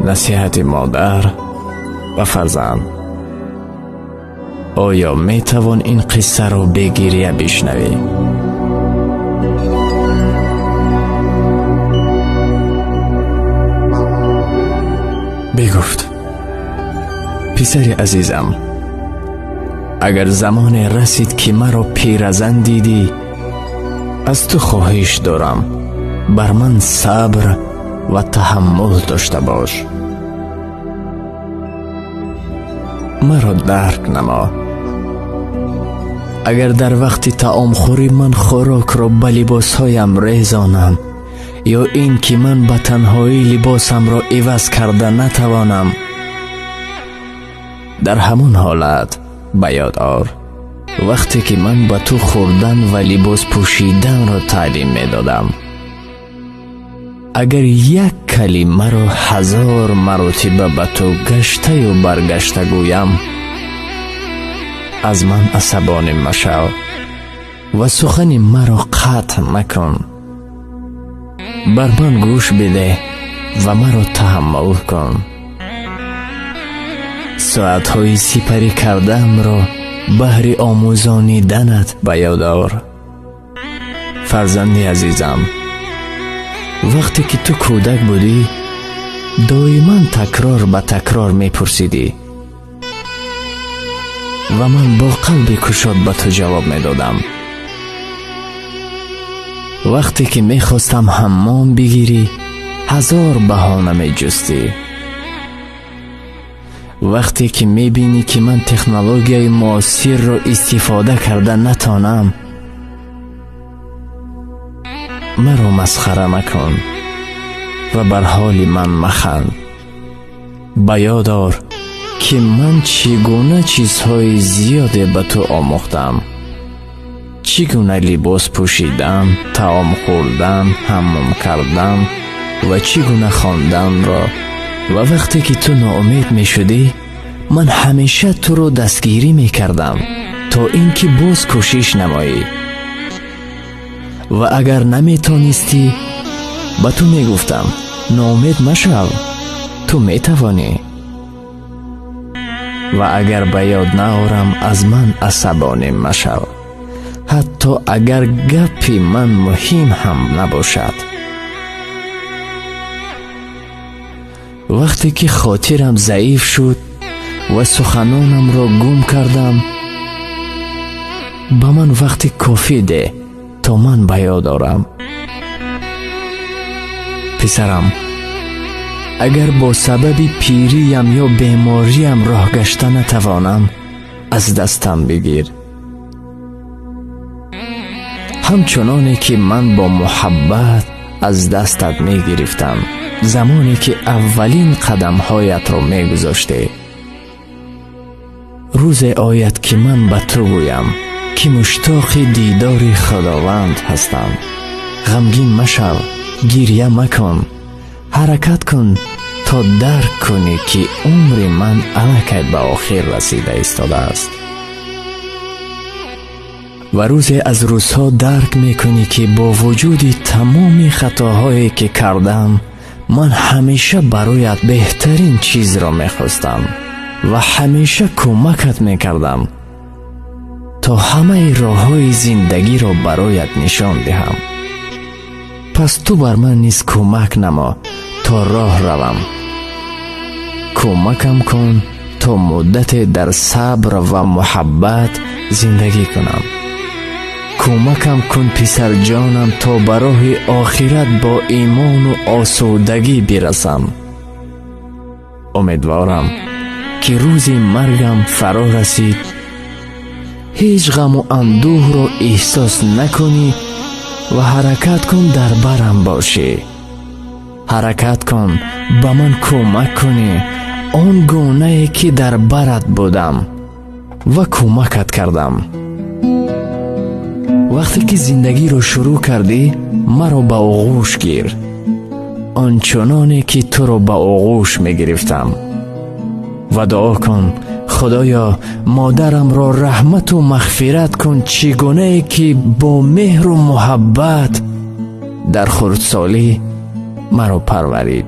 Насиҳати модар ба фарзанд. Оё метавон ин қиссаро бе гиря бишнавӣ? Бигуфт: писари азизам, агар замоне расид, ки маро пиразан дидӣ, аз ту хоҳиш дорам, бар ман сабр ва таҳаммул дошта бош, маро дарк намо. Агар дар вақти таомхӯрӣ ман хӯрокро ба либосҳоям резонам ё ин ки ман ба танҳоӣ либосамро иваз карда натавонам, дар ҳамон ҳолат ба ёд ор, вақте ки ман ба ту хӯрдан ва либос пӯшиданро таълим медодам. Агар як калимаро 1000 маротиба ба ту гаштаю баргашта гӯям, аз ман асабонӣ машав ва сухани маро қатъ макун. Бар ман гӯш бидеҳ ва маро таҳаммул кун. Соатҳои сипарӣ кардаамро баҳри омӯзониданат ба ёд ор. Фарзанди азизам, вақте ки ту кӯдак будӣ, доиман такрор ба такрор мепурсидӣ ва ман бо қалби кушод ба ту ҷавоб медодам. Вақте ки мехостам ҳаммом бигирӣ, 1000 баҳона меҷустӣ. Вақте ки мебинӣ, ки ман технологияи муосирро истифода карда натонам, маро масхара макун ва бар ҳоли ман маханд. Ба ёд ор, ки ман чӣ гуна чизҳои зиёде ба ту омӯхтам: чӣ гуна либос пӯшидан, таом хӯрдан, ҳаммом кардан ва чӣ гуна хонданро. Ва вақте ки ту ноумед мешудӣ, ман ҳамеша туро дастгирӣ мекардам, то ин ки боз кӯшиш намоӣ. Ва агар наметонистӣ, ба ту мегуфтам: ноумед машав, ту метавонӣ. Ва агар ба ёд наорам, аз ман асабонӣ машав, ҳатто агар гапи ман муҳим ҳам набошад. Вақте ки хотирам заиф шуд ва суханонамро гум кардам, ба ман вақти кофӣ деҳ, то ман ба ёд орам. Писарам, агар бо сабаби пириям ё бемориям роҳ гашта натавонам, аз дастам бигир, ҳамчуноне ки ман бо муҳаббат аз дастат мегирифтам, замоне ки аввалин қадамҳоятро мегузоштӣ. Рӯзе ояд, ки ман ба ту гӯям, ки муштоқи дидори Худованд ҳастам. Ғамгин машав, гиря макун, ҳаракат кун, то дарк кунӣ, ки умри ман аллакай ба охир расида истодааст. Ва рӯзе аз рӯзҳо дарк мекунӣ, ки бо вуҷуди тамоми хатоҳое, ки кардам, ман ҳамеша бароят беҳтарин чизро мехостам ва ҳамеша кӯмакат мекардам, то ҳамаи роҳҳои зиндагиро бароят нишон диҳам. Пас ту бар ман низ кӯмак намо, то роҳ равам. Кӯмакам кун, то муддате дар сабр ва муҳаббат зиндагӣ кунам. Кӯмакам кун, писарҷонам, то ба роҳи охират бо имону осудагӣ бирасам. Умедворам, ки рӯзи маргам фаро расид, ҳеҷ ғаму андӯҳро эҳсос накунӣ ва ҳаракат кун, дар барам бошӣ. Ҳаракат кун, ба ман кӯмак кунӣ, он гунае ки дар барат будам ва кӯмакат кардам. Вақте ки зиндагиро шурӯъ кардӣ, маро ба оғӯш гир, ончуноне ки туро ба оғӯш мегирифтам, ва дуо кун: Худоё, модарамро раҳмату мағфират кун, чӣ гунае ки бо меҳру муҳаббат дар хурдсолӣ маро парварид.